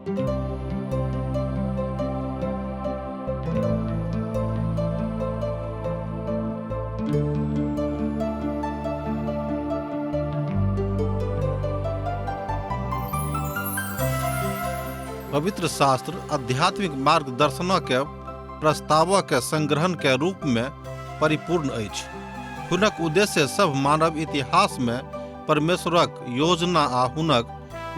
पवित्र शास्त्र आध्यात्मिक मार्गदर्शनक प्रस्तावक संग्रहण के रूप में परिपूर्ण अछि। हुनक उद्देश्य सभ मानव इतिहास में परमेश्वरक योजना आ हुनक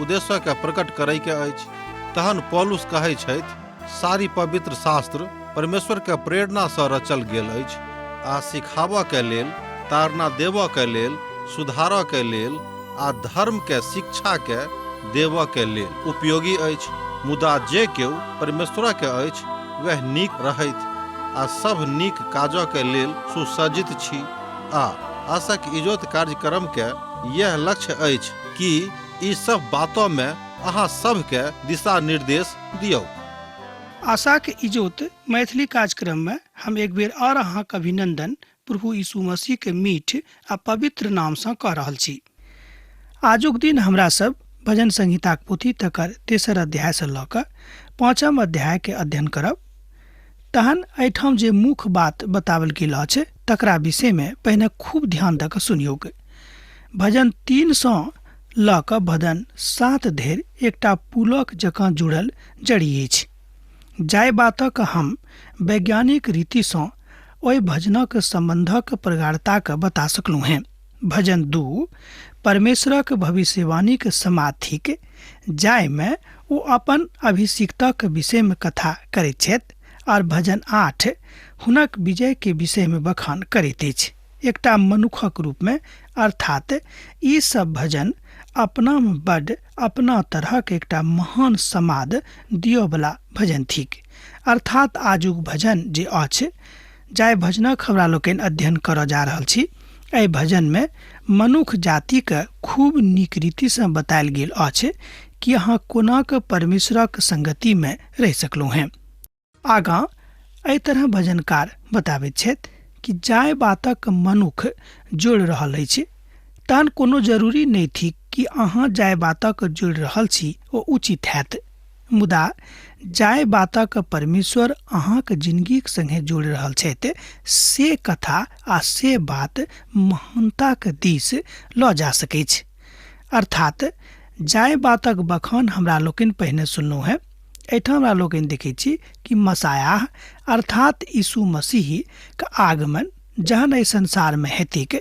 उद्देश्य के प्रकट करय के अछि। तहन पौलुस कहै छथि, सारी पवित्र शास्त्र परमेश्वर के प्रेरणा सँ रचल गेल अछि आ सिखाबऽ के लेल, ताड़ना देबऽ के लेल, सुधारऽ के लेल आ धर्म के शिक्षा के देबऽ के लेल उपयोगी अछि। मुदा जे केओ परमेश्वर के अछि वएह नीक रहथि आ सभ नीक काजऽ के लेल सुसज्जित छी। आ आशक इजोत कार्यक्रम के यैह लक्ष्य अछि कि ई सभ बातऽ मे अहाँ सभ के दिशा निर्देश दियौक। आशाक इजोत मैथिली कार्यक्रम में हम एक बेर और अहाँक अभिनंदन प्रभु यीशु मसीह के मीठ आ पवित्र नाम सँ कऽ रहल छी। आजुक दिन हमरा सब भजन संहिताक पोथी तकर तेसर अध्याय सँ लऽ कऽ पाँचम अध्याय के अध्ययन करब। तहन एहिठाम जे मुख्य बात बताओल गेल अछि तकरा विषय में पहिने खूब ध्यान दऽ कऽ सुनियौक। भजन 3 सँ लऽ कऽ भजन 7 धरि एकटा पुलक जकाँ जुड़ल जड़ी अछि। जाहि बातक हम वैज्ञानिक रीतिसँ ओहि भजनक सम्बन्धक प्रगाढ़ताक बता सकलहुँ हेँ। भजन 2 परमेश्वरक भविष्यवाणीक समाद थिक, जाहिमे ओ अपन अभिषिक्तक विषयमे कथा करैत छथि और भजन 8 हुनक विजय के विषयमे बखान करैत अछि एकटा मनुखक रूपमे। अर्थात ई सब भजन अपनामे बड अपना तरहक एकटा महान समाद दिअ बला भजन थिक। अर्थात आजुक भजन जे अछि, जाहि भजनक हमरा लोकनि अध्ययन करऽ जा रहल छी, एहि भजनमे मनुख जातिके खूब नीक रीतिसँ बतायल गेल अछि कि अहाँ कोना कऽ परमेश्वरक संगतिमे रहि सकलहुँ हेँ। आगाँ एहि तरह भजनकार बताबैत छथि कि जाहि बातक मनुख जोड़ि रहल अछि, तहन कोनो जरूरी नहि थिक कि अहाँ जाहि बातक जोड़ि रहल छी ओ उचित हैत। मुदा जाहि बातक परमेश्वर अहाँक जिनगीक संगे जोड़ि रहल छथि से कथा आ से बात महानताक दिस लऽ जा सकैछ। अर्थात जाहि बातक बखान हमरा लोकनि पहिने सुनलहुँ हेँ, एहिठाम हमरा लोकनि देखैत छी कि मसायाह अर्थात यीशु मसीहक आगमन जहन एहि संसारमे हेतैक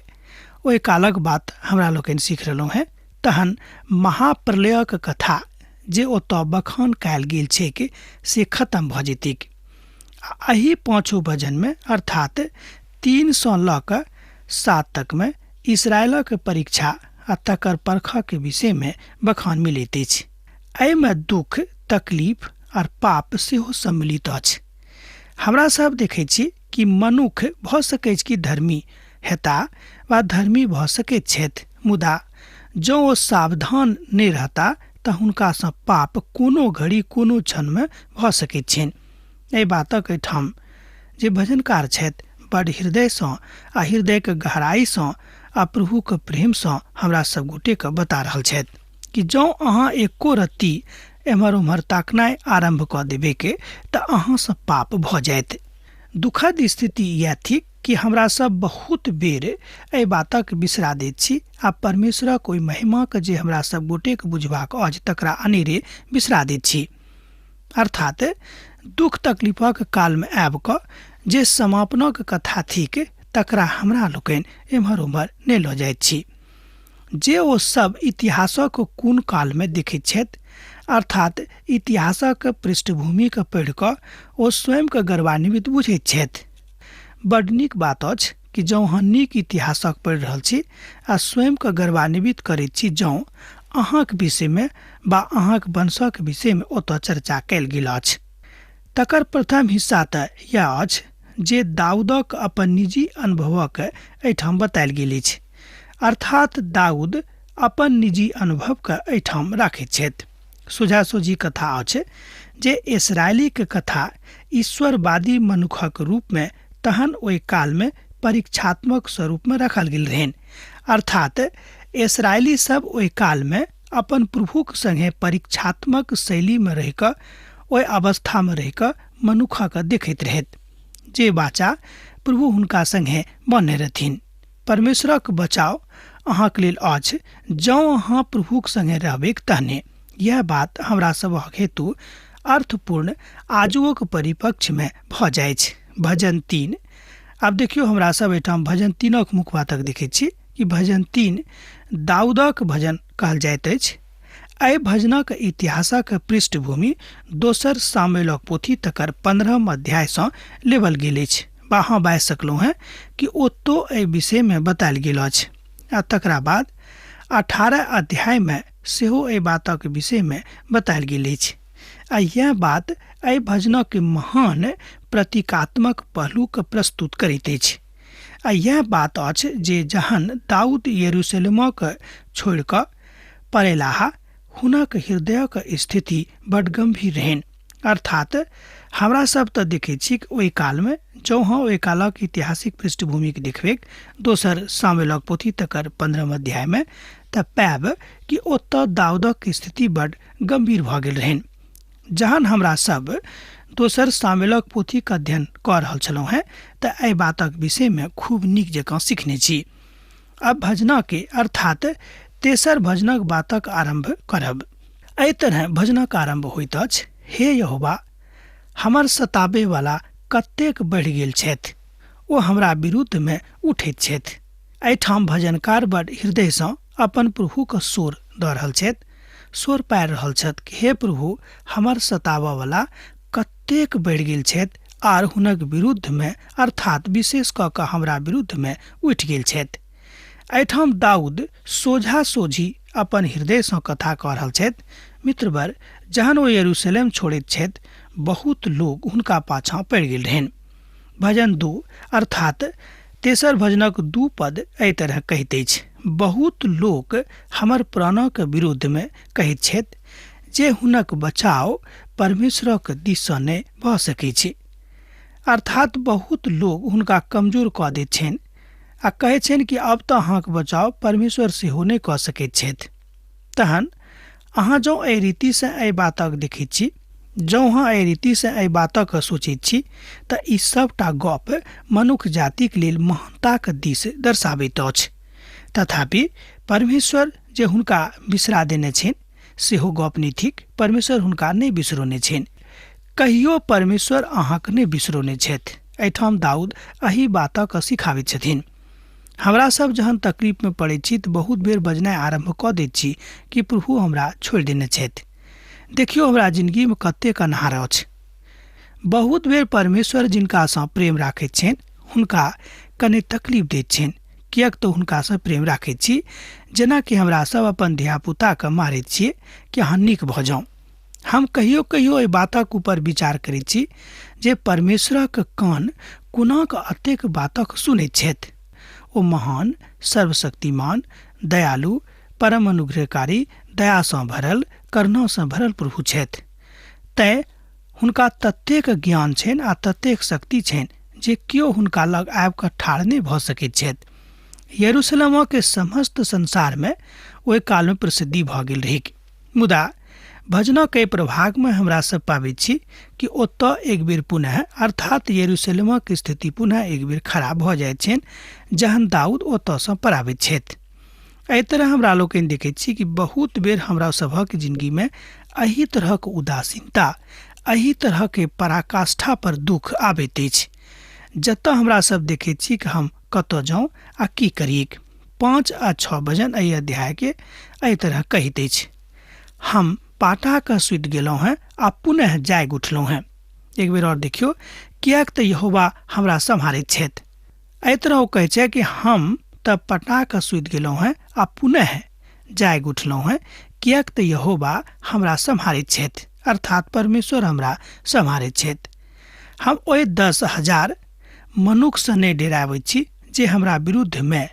ओहि कालक बात हमरा लोकनि सीख रहलहुँ हेँ। तहन महाप्रलयक कथा जे ओतऽ बखान कयल गेल छैक से खत्म भऽ जेतैक। आ एहि पाँचो भजनमे अर्थात 3 सँ लऽ कऽ 7 तकमे इसराइलक परीक्षा आ तकर परखक विषयमे बखान मिलैत अछि। एहिमे दुख, तकलीफ आर पाप सेहो सम्मिलित अछि। हमरा सब देखैत छी कि मनुख भऽ सकैछ कि धर्मी हेता वा धर्मी भऽ सकैत छथि, मुदा जँ ओ सावधान नहि रहता तऽ हुनकासँ पाप कोनो घड़ी कोनो क्षणमे भऽ सकैत छनि। एहि बातक एहिठाम जे भजनकार छथि बड हृदयसँ आ हृदयक गहराइसँ आ प्रभुक प्रेमसँ हमरा सब गोटेके बता रहल छथि कि जँ अहाँ एको रत्ती एम्हर ओम्हर ताकनाइ आरम्भ कऽ देबैक तऽ अहाँसँ पाप भऽ जायत। दुखद स्थिति इएह थिक कि हमरा सब बहुत बेर एहि बातक बिसरा दैत छी आ परमेश्वरक ओहि महिमाक जे हमरा सब गोटेक बुझबाक अछि तकरा अनेरे बिसरा दैत छी। अर्थात दुख तकलीफक कालमे आबि कऽ जे समापनक कथा थिक तकरा हमरा लोकनि एम्हर ओम्हर नहि लऽ जाइत छी। जे ओ सब इतिहासक कोन कालमे देखैत छथि, अर्थात इतिहासक पृष्ठभूमिके पढ़ि कऽ ओ स्वयंके गर्वान्वित बुझैत छथि। बड नीक बात अछि कि जँ अहाँ नीक इतिहासक पढ़ि रहल छी आ स्वयंके गर्वान्वित करैत छी जँ अहाँक विषयमे वा अहाँक वंशक विषयमे ओतऽ चर्चा कयल गेल अछि। तकर प्रथम हिस्सा तऽ इएह अछि जे दाऊदक अपन निजी अनुभवक एहिठाम बतायल गेल अछि। अर्थात दाऊद अपन निजी अनुभवके एहिठाम राखैत छथि। सोझा-सोझी कथा अछि जे इसराइलीक कथा ईश्वरवादी मनुखक रूपमे तहन ओहि कालमे परीक्षात्मक स्वरूपमे रखल गेल रहनि। अर्थात इसराइली सब ओहि कालमे अपन प्रभुक संगे परीक्षात्मक शैलीमे रहि कऽ ओहि अवस्थामे रहि कऽ मनुखके देखैत रहैत जे वाचा प्रभु हुनका संगे बने रहथिन। परमेश्वरक बचाव अहाँके लेल अछि जँ अहाँ प्रभुक संगे रहबैक तहने। यह बात हमरा सभक हेतु अर्थपूर्ण आजुओक परिपक्ष्यमे भऽ जाइछ। भजन 3। आब देखियौ हमरा सब एहिठाम भजन 3 मुख्य बातक देखैत छी कि भजन 3 दाऊदक भजन कहल जाइत अछि। एहि भजनक इतिहासक पृष्ठभूमि दोसर सामुएलक पोथी तकर 15 अध्यायसँ लेबल गेल अछि। अहाँ बाजि सकलहुँ हेँ कि ओतौ एहि विषयमे बतायल गेल अछि आ तकरा बाद 18 अध्यायमे सेहो एहि बातक विषयमे बतायल गेल अछि। आ यह बात एहि भजनक महान प्रतीकात्मक पहलूके प्रस्तुत करैत अछि। आ यह बात अछि जे जहन दाऊद यरूशलेमक छोड़ि कऽ पड़ेलाह हुनक हृदयक स्थिति बड गंभीर रहनि। अर्थात हमरा सब तऽ देखै छी ओहि कालमे जँ अहाँ ओहि कालक ऐतिहासिक पृष्ठभूमिके देखबै दोसर सामुएलक पोथी तकर 15 अध्यायमे तऽ पायब कि ओतऽ दाऊदक स्थिति बड गंभीर भऽ गेल रहनि। जहन हमरा सब दोसर सामुएलक पोथीके अध्ययन कऽ रहल छलहुँ हेँ तऽ एहि बातक विषयमे खूब नीक जकाँ सीखने छी। अब भजनके अर्थात तेसर भजनक बातक आरम्भ करब। एहि तरह भजनक आरम्भ होइत अछि, हे यहोवा, हमर सताबेवाला कतेक बढ़ि गेल छथि, ओ हमरा विरुद्धमे उठैत छथि। एहिठाम भजनकार बड़ हृदयसँ अपन प्रभुके स्वर दऽ रहल छथि, स्वर पारि रहल छथि कि हे प्रभु, हमर सताबऽवला कतेक बढ़ि गेल छथि आर हुनक विरुद्धमे अर्थात विशेष कऽ कऽ हमरा विरुद्धमे उठि गेल छथि। एहिठाम दाऊद सोझा सोझी अपन हृदयसँ कथा कऽ रहल छथि। मित्रवर, जहन ओ यरूशलेम छोड़ैत छथि बहुत लोग हुनका पाछाँ पड़ि गेल रहनि। भजन 2 अर्थात तेसर भजनक 2 पद एहि तरह कहैत अछि, बहुत लोक हमर प्राणक विरुद्धमे कहैत छथि जे हुनक बचाव परमेश्वरक दिससँ नहि भऽ सकै छै। अर्थात बहुत लोग हुनका कमजोर कऽ दैत छनि आ कहै छनि कि अब तऽ अहाँके बचाव परमेश्वर सेहो नहि कऽ सकैत छथि। तहन अहाँ जँ एहि रीतिसँ एहि बातक देखैत छी, जँ अहाँ एहि रीतिसँ एहि बातक सोचैत छी तऽ ई सबटा गप मनुख जातिक लेल महानताक दिस दर्शाबैत अछि। तथापि परमेश्वर जे हुनका बिसरा देने छनि सेहो गप नहि थिक। परमेश्वर हुनका नहि बिसरौने छनि। कहियो परमेश्वर अहाँके नहि बिसरौने छथि। एहिठाम दाऊद एहि बातक सिखाबैत छथिन। हमरा सब जहन तकलीफमे पड़ैत छी तऽ बहुत बेर बजनाइ आरम्भ कऽ दैत छी कि प्रभु हमरा छोड़ि देने छथि, देखियौ हमरा जिंदगीमे कतेक अन्हार अछि। बहुत बेर परमेश्वर जिनकासँ प्रेम राखैत छनि हुनका कने तकलीफ दैत छनि, किएक तऽ हुनकासँ प्रेम राखैत छी। जेनाकि हमरा सब अपन धियापुताके मारैत छियै कि अहाँ नीक भऽ जाउ। हम कहियो कहियो एहि बातक ऊपर विचार करैत छी जे परमेश्वरक कान कोनाक अतेक बातक सुनैत छथि। ओ महान, सर्वशक्तिमान, दयालु, परम अनुग्रहकारी, दयासँ भरल, करुणासँ भरल प्रभु छथि। तैं हुनका ततेक ज्ञान छनि आ ततेक शक्ति छनि जे केओ हुनका लग आबि कऽ ठाढ़ नहि भऽ सकैत छथि। यरूशलेमक समस्त संसारमे ओहि कालमे प्रसिद्धि भऽ गेल रहैक। मुदा भजनक एहि प्रभागमे हमरा सब पाबैत छी कि ओतऽ एक बेर पुनः अर्थात यरूशलेमक स्थिति पुनः एक बेर खराब भऽ जाइत छनि जहन दाऊद ओतऽसँ पराबैत छथि। एहि तरह हमरा लोकनि देखैत छी कि बहुत बेर हमरा सभक जिंदगीमे एहि तरहक उदासीनता, एहि तरहक पराकाष्ठा पर दुख आबैत अछि, जतऽ हमरा सब देखैत छी कि हम कतऽ जाउँ आ की करियैक। 5 आ 6 भजन एहि अध्यायके एहि तरह कहैत अछि, हम पाटा कऽ सुति गेलहुँ हेँ आ पुनः जागि उठलहुँ हेँ। एक बेर और देखियौ, किएक तऽ यहोवा हमरा सम्हारैत छथि। एहि तरह ओ कहै छै कि हम तऽ पटा कऽ सुति गेलहुँ हेँ आ पुनः जागि उठलहुँ हेँ, किएक तऽ यहोवा हमरा सम्हारैत छथि, अर्थात परमेश्वर हमरा सम्हारैत छथि। हम ओहि 10,000 मनुखसँ नहि डेराबैत छी जे हमरा विरुद्धमे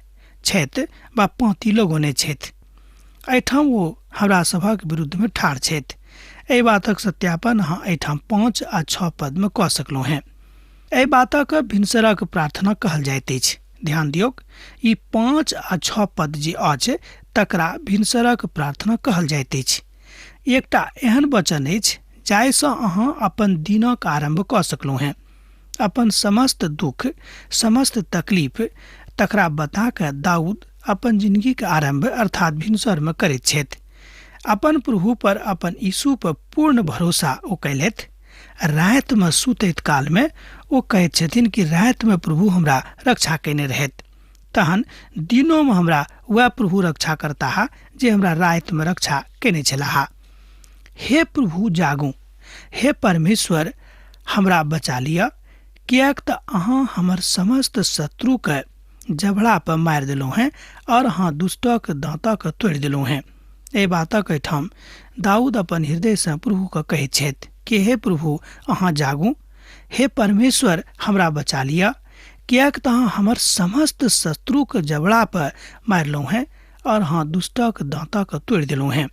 छथि वा पाँति लगौने छथि। एहिठाम ओ हमरा सभक विरुद्धमे ठाढ़ छथि। एहि बातक सत्यापन अहाँ एहिठाम 5 आ 6 पदमे कऽ सकलहुँ हेँ। एहि बातक भिनसरक प्रार्थना कहल जाइत अछि। ध्यान दियौक, ई 5 आ 6 पद जे अछि तकरा भिनसरक प्रार्थना कहल जाइत अछि। एकटा एहन वचन अछि जाहिसँ अहाँ अपन दिनक आरम्भ कऽ सकलहुँ हेँ। अपन समस्त दुख, समस्त तकलीफ तकरा बता कऽ दाऊद अपन जिंदगीके आरम्भ अर्थात भिनसरमे करैत छथि। अपन प्रभु पर, अपन यीशु पर पूर्ण भरोसा ओ कयलथि। रातिमे सुतैत कालमे ओ कहैत छथिन कि रातिमे प्रभु हमरा रक्षा कयने रहथि, तहन दिनोमे हमरा वएह प्रभु रक्षा करताह जे हमरा रातिमे रक्षा कयने छलाह। हे प्रभु जागू, हे परमेश्वर हमरा बचा लिअ, किएक तऽ अहाँ हमर समस्त शत्रुके जबड़ा पर मारि देलहुँ हेँ और अहाँ दुष्टक दाँतक तोड़ि देलहुँ हेँ। एहि बातक एहिठाम दाऊद अपन हृदयसँ प्रभुके कहैत छथि कि हे प्रभु अहाँ जागू, हे परमेश्वर हमरा बचा लिअ, किएक तऽ अहाँ हमर समस्त शत्रुके जबड़ा पर मारलहुँ हेँ और अहाँ दुष्टक दाँतक तोड़ि देलहुँ हेँ।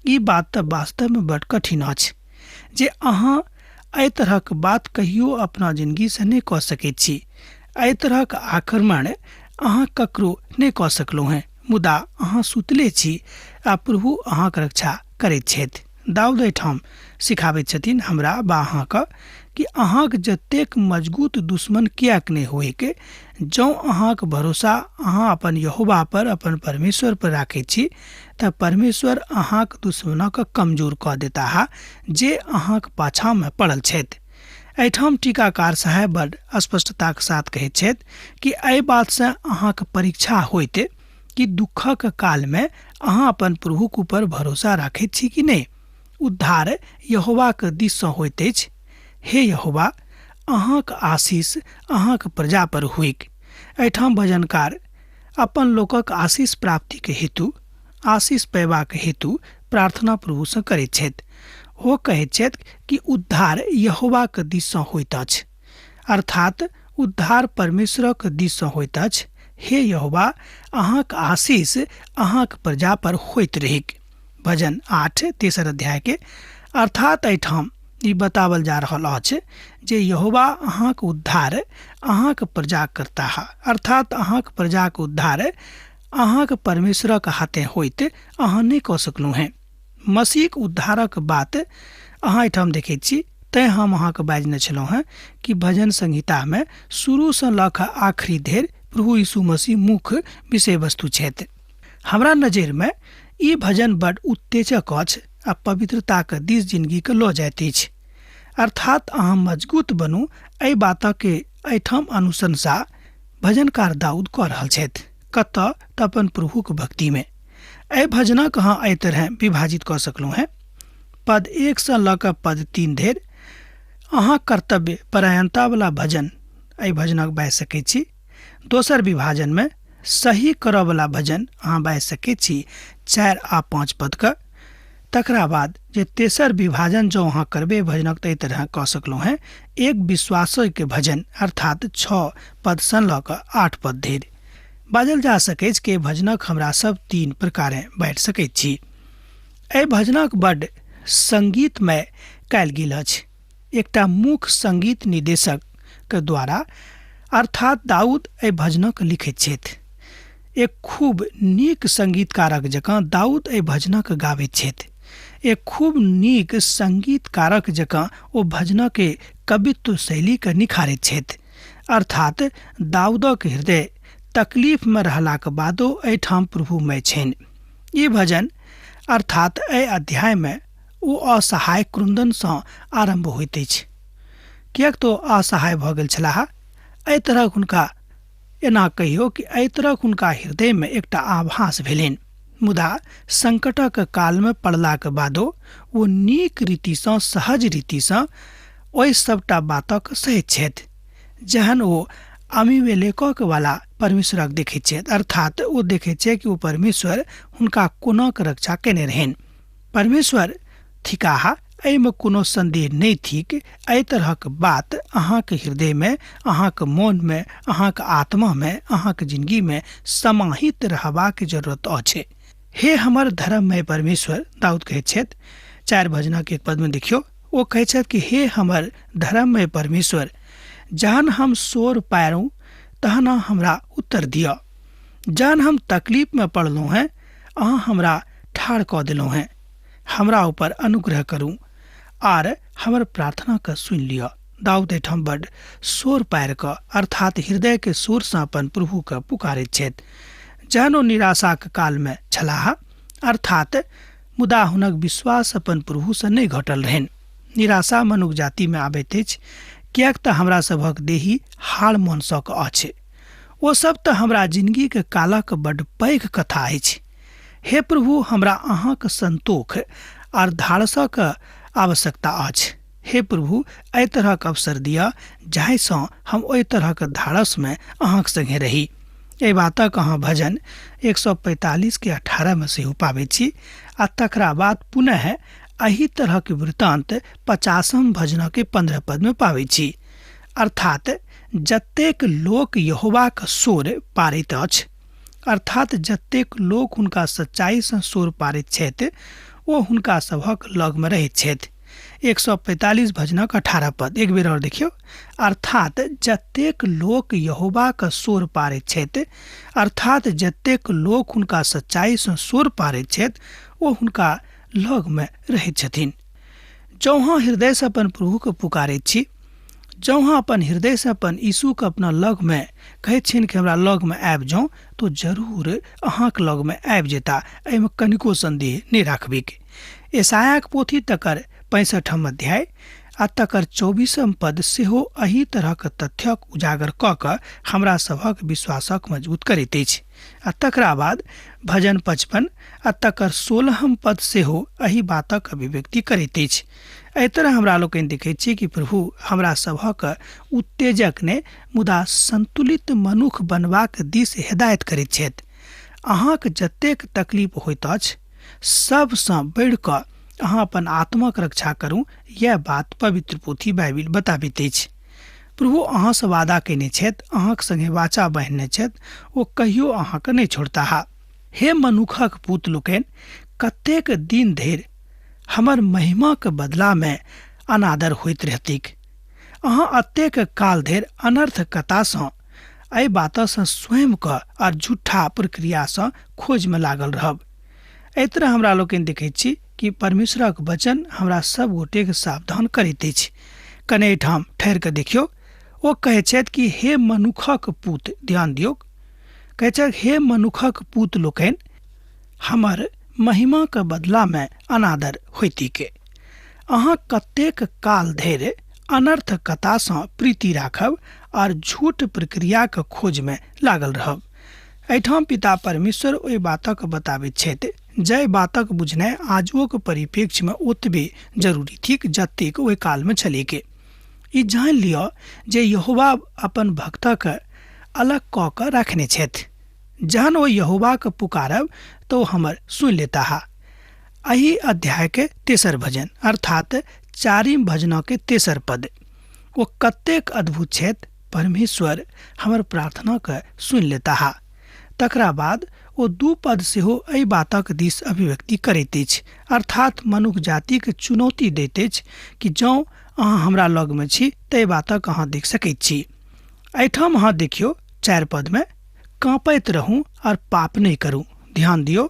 ई बात तऽ वास्तवमे बड कठिन अछि जे अहाँ एहि तरहक बात कहियो अपना जिंदगीसँ नहि कऽ सकैत छी। एहि तरहक आक्रमण अहाँ ककरो नहि कऽ सकलहुँ हेँ, मुदा अहाँ सुतले छी आ प्रभु अहाँके रक्षा करैत छथि। दाऊद एहिठाम सिखाबैत छथिन हमरा बा अहाँके कि अहाँके जतेक मजबूत दुश्मन किएक नहि होइक, जँ अहाँके भरोसा अहाँ अपन यहोवा पर, अपन परमेश्वर पर राखैत छी तऽ परमेश्वर अहाँके दुश्मनके कमजोर कऽ देताह जे अहाँके पाछाँमे पड़ल छथि। एहिठाम टीकाकार साहेब बड स्पष्टताके साथ कहैत छथि कि एहि बातसँ अहाँके परीक्षा होइत कि दुःखक कालमे अहाँ अपन प्रभुक ऊपर भरोसा राखैत छी कि नहि। उद्धार यहोवाके दिससँ होइत अछि। हे यहोवा अहाँक आशीष अहाँक प्रजा पर होइक। एहिठाम भजनकार अपन लोकक आशीष प्राप्तिके हेतु, आशीष पयबाक हेतु प्रार्थना प्रभुसँ करैत छथि। ओ कहैत छथि कि उद्धार यहोवाक दिससँ होइत अछि, अर्थात उद्धार परमेश्वरक दिससँ होइत अछि। हे यहोवा अहाँक आशीष अहाँक प्रजा पर होइत रहिक। भजन 8 तेसर अध्याय के अर्थात एहिठाम ई बतावल जा रहल अछि जे यहोवा अहाँक उद्धार अहाँक प्रजा करताह, अर्थात अहाँक प्रजाक उद्धार अहाँक परमेश्वरक हाथे होइत अहाँ नहि कऽ सकलहुँ हेँ। मसीहक उद्धारक बात अहाँ एहिठाम देखैत छी। तैँ हम अहाँके बाजने छलहुँ हेँ कि भजन संहितामे शुरूसँ लऽ कऽ आखिरी धरि प्रभु यीशु मसीह मुख्य विषय वस्तु छथि। हमरा नजरिमे ई भजन बड उत्तेजक अछि आ पवित्रताके दिस जिंदगीके लऽ जाइत अछि। अर्थात अहाँ मजबूत बनू, एहि बातके एहिठाम अनुशंसा भजनकार दाऊद कऽ रहल छथि। कतऽ? तऽ अपन प्रभुक भक्तिमे। एहि भजनक अहाँ एहि तरह विभाजित कऽ सकलहुँ हेँ। पद 1 सँ लऽ कऽ पद 3 धरि अहाँ कर्तव्य परायणतावला भजन एहि भजनक बाजि सकैत छी। दोसर विभाजनमे सही करऽवला भजन अहाँ बाजि सकैत छी 4 आ 5 पदके। तकरा बाद जे तेसर विभाजन जँ अहाँ करबै भजनक तऽ एहि तरह कऽ सकलहुँ हेँ, एक विश्वासके भजन अर्थात 6 पदसँ लऽ कऽ 8 पद धरि बाजल जा सकैछ कि भजनक हमरा सब 3 प्रकारे बाँटि सकैत छी। एहि भजनक बड संगीतमय कयल गेल अछि। एकटा मुख्य संगीत निदेशक के द्वारा अर्थात दाऊद एहि भजनक लिखैत छथि। एक खूब नीक संगीतकारक जकाँ दाऊद एहि भजनक गाबैत छथि। एक खूब नीक संगीतकारक जकाँ ओ भजनके कवित्व शैलीके निखारैत छथि। अर्थात दाऊदक हृदय तकलीफमे रहलाक बादो एहिठाम प्रभुमय छनि। ई भजन अर्थात एहि अध्यायमे ओ असहाय क्रन्दनसँ आरम्भ होइत अछि। किएक तऽ असहाय भऽ गेल छलाह। एहि तरहक हुनका एना कहियो कि एहि तरहक हुनका हृदयमे एकटा आभास भेलनि, मुदा संकटक कालमे पड़लाक बादो ओ नीक रीतिसँ, सहज रीतिसँ ओहि सबटा बातक सहैत छथि। जहन ओ अमीमेलेकक वाला परमेश्वरक देखैत छथि, अर्थात ओ देखैत छै कि ओ परमेश्वर हुनका कोना के रक्षा केने रहनि। परमेश्वर थिकाह, एहिमे कोनो संदेह नहि थिक। एहि तरहक बात अहाँके हृदयमे, अहाँके मोनमे, अहाँके आत्मामे, अहाँके जिंदगीमे समाहित रहबाक जरूरत अछि। हे हमर धर्ममय परमेश्वर, दाऊद कहैत छथि 4 भजनक 1 पदमे देखियौ, ओ कहैत छथि कि हे हमर धर्ममय परमेश्वर, जहन हम शोर पारू तहन हमरा उत्तर दिअ, जहन हम तकलीफमे पड़लहुँ हेँ अहाँ हमरा ठाढ़ कऽ देलहुँ हेँ। हमरा ऊपर अनुग्रह करू आर हमर प्रार्थनाके सुनि लिअ। दाऊद एहिठाम बड शोर पारि कऽ अर्थात हृदयके शोरसँ अपन प्रभुके पुकारैत छथि। जहन ओ निराशाक कालमे छलाह अर्थात मुदा हुनक विश्वास अपन प्रभुसँ नहि घटल रहनि। निराशा मनुख जातिमे आबैत अछि, किएक तऽ हमरा सभक देही हाड़ मनसक अछि। ओ सब तऽ हमरा जिनगीके कालक बड पैघ कथा अछि। हे प्रभु, हमरा अहाँक संतोख आर धारसक आवश्यकता अछि। हे प्रभु, एहि तरहक अवसर दिअ जाहिसँ हम ओहि तरहक धारसमे अहाँक संगे रही। एहि बातक अहाँ भजन 145 के 18 में सेहो पाबैत छी आ तकरा बाद पुनः एहि तरहक वृत्तांत 50 भजनके 15 पदमे पाबैत छी। अर्थात जतेक लोक यहोवाक शोर पारैत अछि, अर्थात जतेक लोक हुनका सच्चाइसँ शोर पारैत छथि, ओ हुनका सभक लगमे रहैत छथि। 145 भजनक 18 पद एक बेर और देखियौ। अर्थात जतेक लोक यहोवाक शोर पारैत छथि, अर्थात जतेक लोक हुनका सच्चाइसँ शोर पारैत छथि, ओ हुनका लगमे रहैत छथिन। जँ अहाँ हृदयसँ अपन प्रभुके पुकारैत छी, जँ अहाँ अपन हृदयसँ अपन यीशुके अपना लगमे कहैत छियनि कि हमरा लगमे आबि जाउ, तो जरूर अहाँके लगमे आबि जेता, एहिमे कनिको संदेह नहि राखबिक। यशायाक पोथी तकर 65 अध्याय आ तकर 24 पद सेहो एहि तरहक तथ्यक उजागर कऽ कऽ हमरा सभक विश्वासक मजबूत करैत अछि। आ तकरा बाद भजन 55 आ तकर 16 पद सेहो एहि बातक अभिव्यक्ति करैत अछि। एहि तरह हमरा लोकनि देखैत छी कि प्रभु हमरा सभक उत्तेजक नहि मुदा संतुलित मनुख बनबाक दिस हिदायत करैत छथि। अहाँक जतेक तकलीफ होइत अछि सबसँ बढ़ि कऽ अहाँ अपन आत्माक रक्षा करू, यह बात पवित्र पोथी बाइबिल बताबैत अछि। प्रभु अहाँसँ वादा कयने छथि, अहाँक संगे वाचा बन्हने छथि, ओ कहियो अहाँके नहि छोड़ताह। हे मनुखक पूत लोकनि, कतेक दिन धरि हमर महिमाक बदलामे अनादर होइत रहतिक? अहाँ अतेक काल धरि अनर्थकतासँ एहि बातसँ स्वयंके आर झूठा प्रक्रियासँ खोजमे लागल रहब। एहि तरह हमरा लोकनि देखैत छी कि परमेश्वरक वचन हमरा सब गोटेके सावधान करैत अछि। कने एहिठाम ठहरि कऽ देखियौ, ओ कहै छथि कि हे मनुखक पूत, ध्यान दियौ, कहै छथि हे मनुखक पूत लोकनि, हमर महिमाक बदलामे अनादर होइतिके। अहाँ कतेक काल धरि अनर्थकतासँ प्रीति राखब आर झूठ प्रक्रियाक खोजमे लागल रहब? एहिठाम पिता परमेश्वर ओहि बातक बताबैत छथि जाहि बातक बुझनाइ आजुओक परिप्रेक्ष्यमे ओतबे जरूरी थिक जतेक ओहि कालमे छलैके। ई जानि लिअ जे यहोवा अपन भक्तक अलग कऽ कऽ रखने छथि। जहन ओ यहोवाके पुकारब तऽ ओ हमर सुनि लेताह। एहि अध्यायके तेसर भजन अर्थात 4 भजनके 3 पद, ओ कतेक अद्भुत छथि, परमेश्वर हमर प्रार्थनाके सुनि लेताह। तकरा बाद ओ 2 पद सेहो एहि बातक दिस अभिव्यक्ति करैत अछि, अर्थात मनुख जातिके चुनौती दैत अछि कि जँ अहाँ हमरा लगमे छी तऽ एहि बातक अहाँ देख सकैत छी। एहिठाम अहाँ देखियौ 4 पदमे, काँपैत रहू और पाप नहि करू। ध्यान दियौ,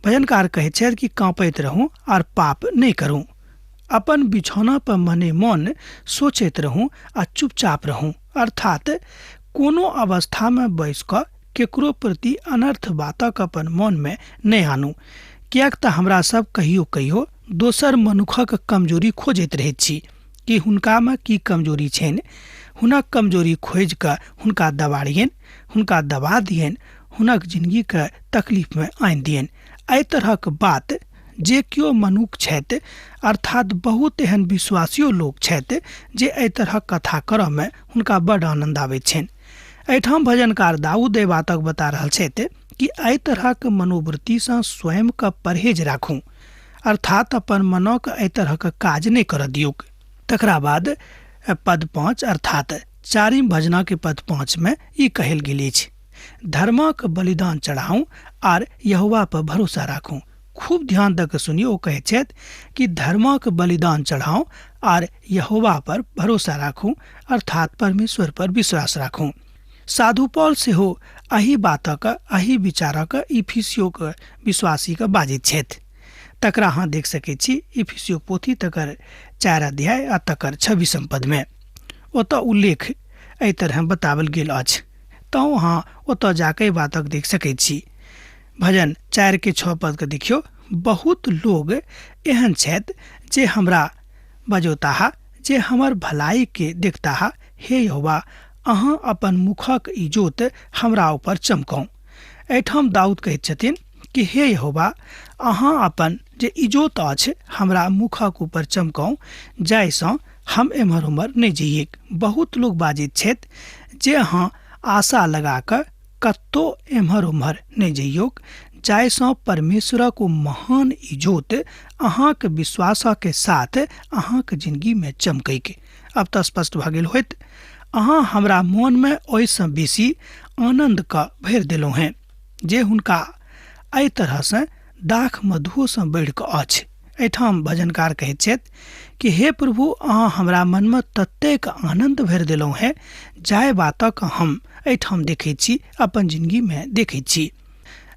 भजनकार कहैत छथि कि काँपैत रहू और पाप नहि करू। अपन बिछौना पर मने मन सोचैत रहू आ चुपचाप रहू, अर्थात कोनो अवस्थामे बैस कऽ केकरो प्रति अनर्थ बातक अपन मनमे नहि आनू, किएक तऽ हमरा सब कहियो कहियो दोसर मनुखक कमजोरी खोजैत रहैत छी कि हुनकामे की कमजोरी छनि, हुनक कमजोरी खोजि कऽ हुनका दबाड़ियनि, हुनका दबा दियनि, हुनक जिनगीके तकलीफमे आनि दियनि। एहि तरहक बात जे केओ मनुख छथि, अर्थात बहुत एहन विश्वासियो लोक छथि जे एहि तरहक कथा करऽमे हुनका बड आनन्द आबैत छनि। एहिठाम भजनकार दाऊद एहि बातक बता रहल छथि कि एहि तरहक मनोवृत्तिसँ स्वयंके परहेज राखू, अर्थात अपन मनक एहि तरहक काज नहि करऽ दियौक। तकरा बाद पद 5 अर्थात 4 भजनाके पद 5 में ई कहल गेल अछि, धर्मक बलिदान चढ़ाऊ आर यहोवा पर भरोसा राखू। खूब ध्यान दऽ कऽ सुनियौ, ओ कहै छथि कि धर्मक बलिदान चढ़ाऊ आर यहोवा पर भरोसा राखू, अर्थात परमेश्वर पर विश्वास राखू। साधु पॉल सेहो एहि बातक, एहि विचारक इफिसियोक विश्वासीके बाजैत छथि। तकरा अहाँ देख सकैत छी इफिसियो पोथी तकर 4 अध्याय आ तकर 26 पदमे ओतऽ उल्लेख एहि तरह बताओल गेल अछि। तँ अहाँ ओतऽ जाकऽ एहि बातक देख सकैत छी। भजन 4 के 6 पदके देखियौ, बहुत लोग एहन छथि जे हमरा बजौताह, जे हमर भलाई के देखताह। हे यहोवा, अहाँ अपन मुखक इजोत हमरा ऊपर चमकाउ। एहिठाम दाऊद कहैत छथिन कि हे यहोवा, अहाँ अपन जे इजोत अछि हमरा मुखक ऊपर चमकाउ, जाहिसँ हम एम्हर ओम्हर नहि जइएक। बहुत लोग बाजैत छथि जे अहाँ आशा लगा कऽ कतहु एम्हर ओम्हर नहि जइयौक, जाहिसँ परमेश्वरक ओ महान इजोत अहाँके विश्वासके साथ अहाँके जिंदगीमे चमकैक। अब तऽ स्पष्ट भऽ गेल होइत, अहाँ हमरा मोनमे ओहिसँ बेसी आनन्दके भरि देलहुँ हेँ जे हुनका एहि तरहसँ दाख मधुओसँ बढ़िकऽ अछि। एहिठाम भजनकार कहैत छथि कि हे प्रभु, अहाँ हमरा मनमे ततेक आनन्द भरि देलहुँ हेँ जाहि बातक हम एहिठाम देखैत छी, अपन जिंदगीमे देखैत छी।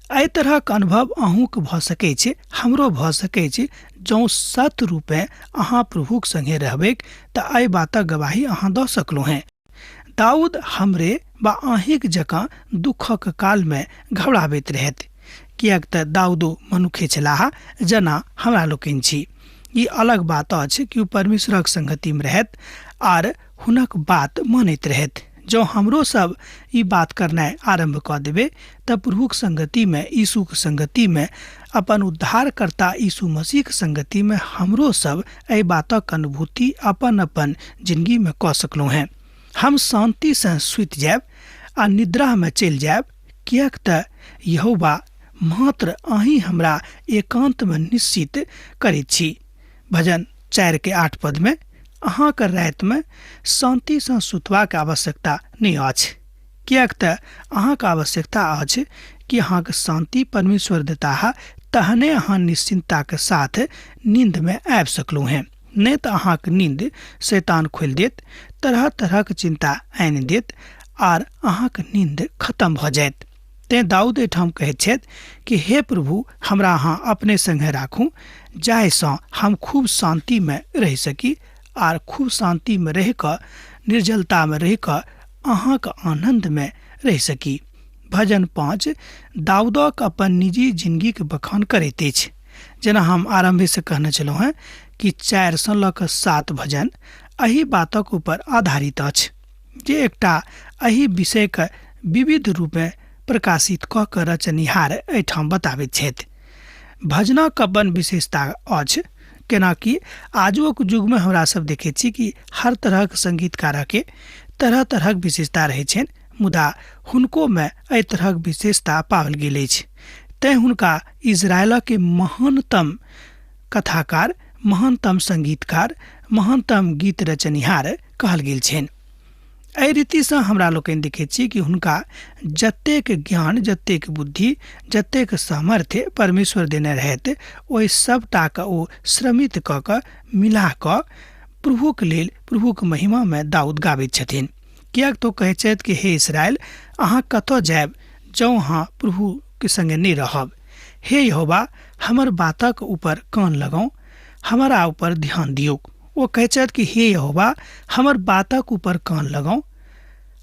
एहि तरहक अनुभव अहूँके भऽ सकै छै, हमरो भऽ सकै छै। जँ सत रूपेँ अहाँ प्रभुक सङ्गे रहबैक तऽ एहि बातक गवाही अहाँ दऽ सकलहुँ हेँ। दाऊद हमरे वा अहीँक जकाँ दुःखक कालमे घबराबैत रहथि, किएक तऽ दाऊदो मनुखे छलाह जेना हमरा लोकनि छी। ई अलग बात अछि कि ओ परमेश्वरक संगतिमे रहथि आर हुनक बात मानैत रहथि। जँ हमरो सब ई बात करनाइ आरम्भ कऽ देबै तऽ प्रभुक संगतिमे, यीशुक संगतिमे, अपन उद्धारकर्ता यीशु मसीहक संगतिमे हमरो सब एहि बातक अनुभूति अपन अपन जिंदगीमे कऽ सकलहुँ हेँ। हम शान्तिसँ सुति जायब आ निद्रामे चलि जायब, किएक तऽ यहोवा मात्र अहीं हमरा एकान्तमे निश्चित करैत छी। भजन 4 के 8 पदमे अहाँके रातिमे शान्तिसँ सुतबाक आवश्यकता नहि अछि, किएक तऽ अहाँके आवश्यकता अछि कि अहाँके शान्ति परमेश्वर देताह, तहने अहाँ निश्चिन्तताके साथ नींदमे आबि सकलहुँ हेँ। नहि तऽ अहाँके नींद शैतान खोलि देत, तरह तरहक चिन्ता आनि देत आर अहाँके नींद खत्म भऽ जायत। तेँ दाऊद एहिठाम कहैत छथि कि हे प्रभु, हमरा अहाँ अपने सङ्गे राखू जाहिसँ हम खूब शान्तिमे रहि सकी आर खूब शान्तिमे रहि कऽ, निर्जलतामे रहि कऽ अहाँके आनन्दमे रहि सकी। भजन 5 दाऊदक अपन निजी जिंदगीके बखान करैत अछि। जेना हम आरम्भेसँ कहने छलहुँ हेँ कि 4 सँ लऽ कऽ 7 भजन एहि बातक ऊपर आधारित अछि जे एकटा एहि विषयके विविध रूपे प्रकाशित कऽ कऽ रचनिहार एहिठाम बताबैत छथि। भजनक अपन विशेषता अछि, केनाकि आजुक युगमे हमरा सब देखैत छी कि हर तरहक संगीतकारके तरह तरहक विशेषता रहै छनि, मुदा हुनकोमे एहि तरहक विशेषता पाओल गेल अछि। तैँ हुनका इजरायलके महानतम कथाकार, महानतम संगीतकार, महानतम गीत रचनिहार कहल गेल छनि। एहि रीतिसँ हमरा लोकनि देखैत छी कि हुनका जतेक ज्ञान, जतेक बुद्धि, जतेक सामर्थ्य परमेश्वर देने रहथि, ओहि सबटाके ओ श्रमित कऽ कऽ मिला कऽ प्रभुक लेल, प्रभुक महिमामे दाऊद गाबैत छथिन। किएक तऽ ओ कहैत छथि कि हे इसराइल, अहाँ कतऽ जायब जँ अहाँ प्रभुके सङ्गे नहि रहब? हे यहोवा, हमर बातक ऊपर कान लगाउ, हमरा ऊपर ध्यान दियौक। ओ कहैत छथि कि हे यहोवा, हमर बातक ऊपर कान लगाउ,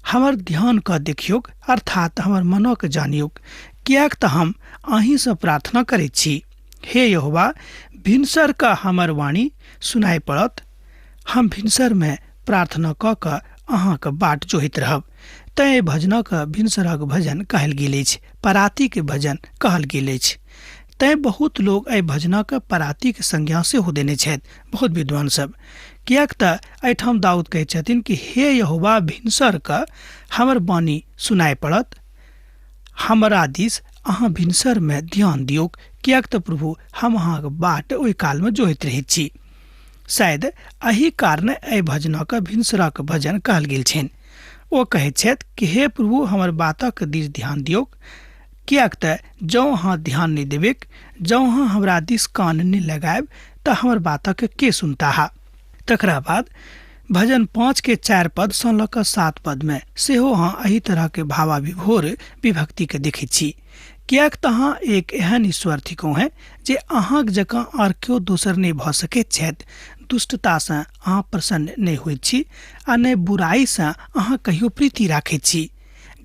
हमर ध्यान कऽ देखियौक, अर्थात हमर मनक जानियौक, किएक तऽ हम अहीँसँ प्रार्थना करैत छी। हे यहोवा, भिनसर कऽ हमर वाणी सुनाइ पड़त, हम भिनसरमे प्रार्थना कऽ कऽ अहाँके बाट जोहैत रहब। तैँ एहि भजनक भिनसरक भजन कहल गेल अछि, परातीके भजन कहल गेल अछि। तैँ बहुत लोग एहि भजनक परातीके संज्ञा सेहो देने छथि, बहुत विद्वान सब। किएक तऽ एहिठाम दाऊद कहै छथिन कि हे यहोवा, भिनसर कऽ हमर वाणी सुनाइ पड़त, हमरा दिस अहाँ भिनसरमे ध्यान दियौक, किएक तऽ प्रभु हम अहाँके बाट ओहि कालमे जोहैत रहैत छी। शायद एहि कारण एहि भजनक भिनसरक भजन कहल गेल छनि। ओ कहैत छथि कि हे प्रभु, हमर बातक दिस ध्यान दियौक, किएक तऽ जँ अहाँ ध्यान नहि देबैक, जँ अहाँ हमरा दिस कान नहि लगायब तऽ हमर बातक के सुनताह? तकरा बाद भजन 5 के 4 पद सँ लऽ कऽ 7 पद में सेहो अहाँ एहि तरह के भावाभिभोर विभक्ति के देखैत छी, किएक तऽ अहाँ एक एहन ईश्वर थिकहुँ हैं जे अहाँक जकाँ आर केओ दोसर नहि भऽ सकैत छथि। दुष्टतासँ अहाँ प्रसन्न नहि होइत छी आ नहि बुराइसँ अहाँ कहियो प्रीति राखैत छी।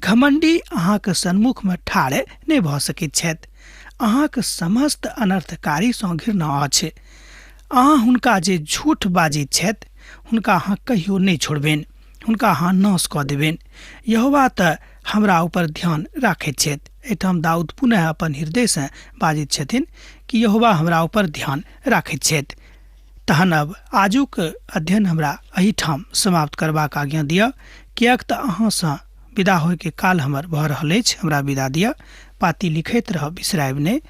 घमंडी अहाँक सन्मुखमे ठाढ़ नहि भऽ सकैत छथि। अहाँक समस्त अनर्थकारीसँ घृणा अछि। अहाँ हुनका जे झूठ बाजैत छथि हुनका अहाँ कहियो नहि छोड़बनि, हुनका अहाँ नाश कऽ देबनि। यहोवा तऽ हमरा ऊपर ध्यान राखैत छथि। एहिठाम दाऊद पुनः अपन हृदयसँ बाजैत छथिन कि यहोवा हमरा ऊपर ध्यान राखैत छथि। तहन अब आजुक अध्ययन हमरा एहिठाम समाप्त करबाक आज्ञा दिअ, किएक तऽ अहाँसँ विदा होइके काल हमर भऽ रहल अछि। हमरा विदा दिअ। पाती लिखैत रहब, बिसरायब नहि।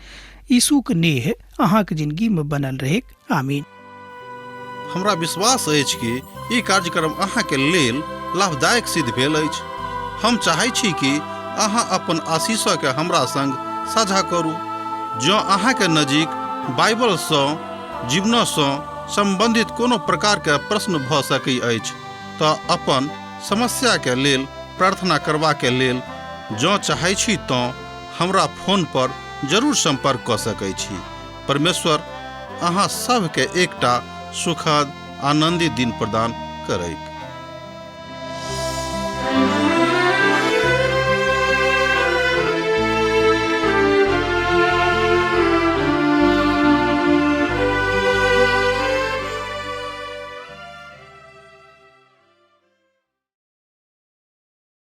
यीशुक नेह अहाँक जिंदगीमे बनल रहैक। आमीन। हमरा विश्वास अछि कि ई कार्यक्रम अहाँके लेल लाभदायक सिद्ध भेल अछि। हम चाहै छी कि अहाँ अपन आशीषके हमरा संग साझा करू। जँ अहाँके नजीक बाइबलसँ जीवनसँ सम्बन्धित कोनो प्रकारके प्रश्न भऽ सकै अछि तऽ अपन समस्याके लेल प्रार्थना करबाके लेल जँ चाहै छी तँ हमरा फोन पर जरूर सम्पर्क कऽ सकै छी। परमेश्वर अहाँ सभके एकटा सुखद आनन्दित दिन प्रदान करैक।